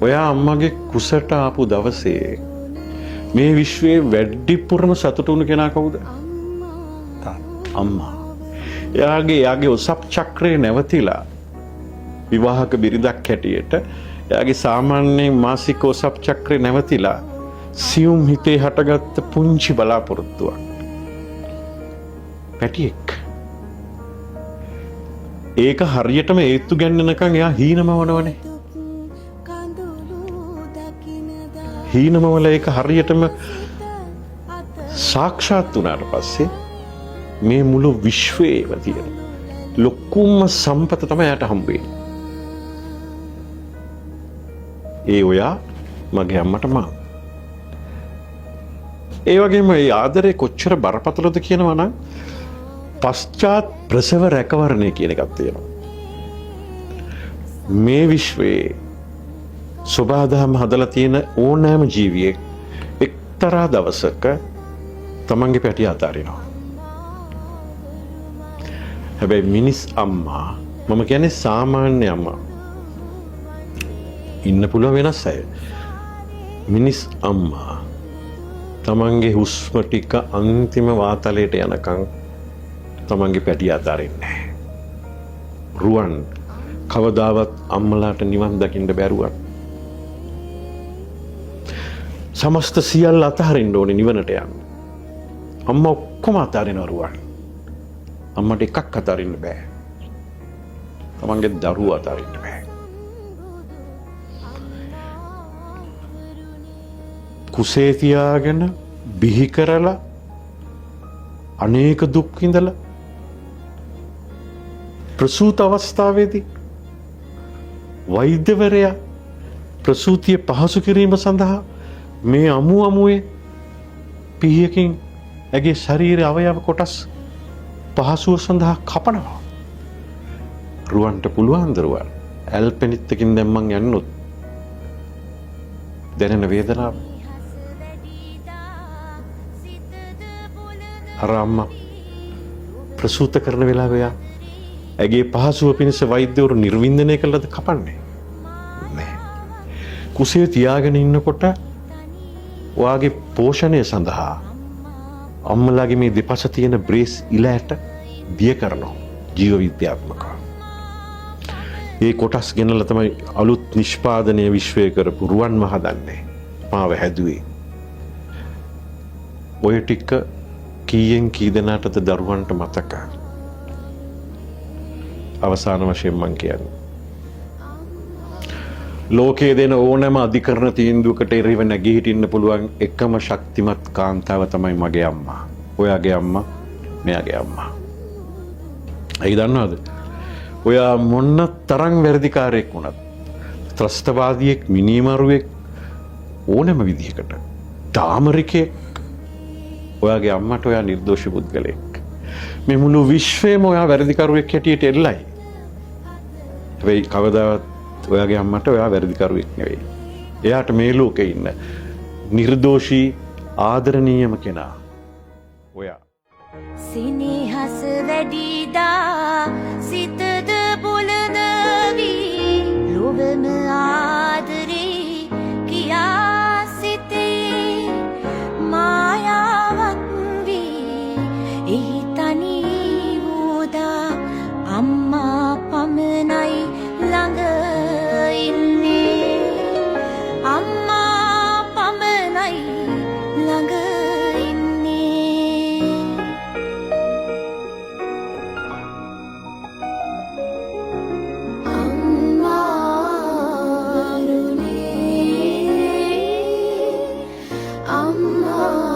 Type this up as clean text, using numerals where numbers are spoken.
ඔයා අම්මගේ කුසට ආපු දවසේ මේ විශ්වයේ වැඩිපුරම සතුටු වුණු කෙනා කවුද? අම්මා. එයාගේ ඔසප් චක්‍රය නැවතිලා විවාහක බිරිඳක් හැටියට එයාගේ සාමාන්‍ය මාසික ඔසප් චක්‍රය නැවතිලා සියුම් හිතේ හටගත්ත පුංචි බලාපොරොත්තුවක්. පැටියෙක්. ඒක හරියටම ඒත්තු ගැන්වෙනකන් එයා හීනමවනවනේ. හීනමවල ඒක හරියටම සාක්ෂාත් වුණාට පස්සේ මේ මුළු විශ්වයේම තියෙන ලොකුම සම්පත තමයි එයාට හම්බ වෙන්නේ. ඒ ඔයා මගේ අම්මට මං. ඒ වගේම මේ ආදරේ කොච්චර බරපතලද කියනවා නම් පශ්චාත් ප්‍රසව රැකවරණය කියන එකක් තියෙනවා. මේ විශ්වයේ සොබාදහම හදලා තියෙන ඕනෑම ජීවියෙක් එක්තරා දවසක තමන්ගේ පැටිය අතාරිනවා. හැබැයි මිනිස් අම්මා, මම කියන්නේ සාමාන්‍ය අම්මා, ඉන්න පුළුවන් වෙනස් අය. මිනිස් අම්මා තමන්ගේ හුස්ම ටික අන්තිම වාතලයට යනකම් තමන්ගේ පැටිය අතාරින්නේ නැහැ. රුවන් කවදාවත් අම්මලාට නිවන් දකින්න බැරුවන්. සමස්ත සියල්ල අතහරින්න ඕනේ නිවනට යන්න. අම්මා ඔක්කොම අතාරිනවා රුවන්. අම්මට එකක් අතාරින්න බෑ. තමන්ගේ දරුවෝ අතාරින්න බෑ. කුසේ තියාගෙන බිහි කරලා අනේක දුක් විඳලා ප්‍රසූත අවස්ථාවේදී වෛද්‍යවරයා ප්‍රසූතිය පහසු කිරීම සඳහා මේ අමු අමුවේ පිහියකින් ඇගේ ශරීර අවයව කොටස් පහසුව සඳහා කපනවා. රුවන්ට පුළුවන් ද රුවන් ඇල්පෙනිත්තකින් දැන් මං යන්නොත් දැනෙන වේදනාව අර අම්මා ප්‍රසූත කරන වෙලාවේ එයා ඇගේ පහසුව පිණිස වෛද්‍යවරු නිර්වින්දනය කළාද කපන්නේ නෑ. කුසේ තියාගෙන ඉන්නකොට ඔයාගේ පෝෂණය සඳහා අම්මලාගේ මේ දෙපස තියෙන බ්‍රේස් ඉල ඇට දිය කරනවා ජීව විද්‍යාත්මකව. ඒ කොටස් ගෙනල්ලා තමයි අලුත් නිෂ්පාදනය විශ්වය කරපු රුවන්ම හදන්නේ. මාව හැදුවේ. ඔය ටික කීයෙන් කී දෙනාටද දරුවන්ට මතක? අවසාන වශයෙන් මං කියන්නේ ලෝකයේ දෙන ඕනෑම අධිකරණ තීන්දුවකට එරෙහිව නැගී හිටින්න පුළුවන් එකම ශක්තිමත් කාන්තාව තමයි මගේ අම්මා. ඔයාගේ අම්මා, මෙයාගේ අම්මා. ඇයි දන්නවද? ඔයා මොන තරම් වැරදිකාරයෙක් වුණත්, ත්‍රස්තවාදියෙක්, මිනීමරුවෙක්, ඕනෑම විදිහකට තාමරිකයෙක්, ඔයාගේ අම්මට ඔයා නිර්දෝෂී පුද්ගලයෙක්. මේ මුළු විශ්වයම ඔයා වැරදිකරුවෙක් හැටියට එල්ලයි. හැබැයි කවදාවත් ඔයාගේ අම්මට ඔයා වැරදිකරුවෙක් නෙවෙයි. එයාට මේ ලෝකේ ඉන්න නිර්දෝෂී ආදරණීයම කෙනා ඔයා. සෙනෙහස වැඩිදා සිතද බොළඳ වී ලොවම ආදරේ කියා සිතේ මායාවක් වී එහි තනි වූදා අම්මා පමණයි ළඟ ඉන්නේ අම්මා පමණයි ළඟ ඉන්නේ. අම්මා රුනේ අම්මා.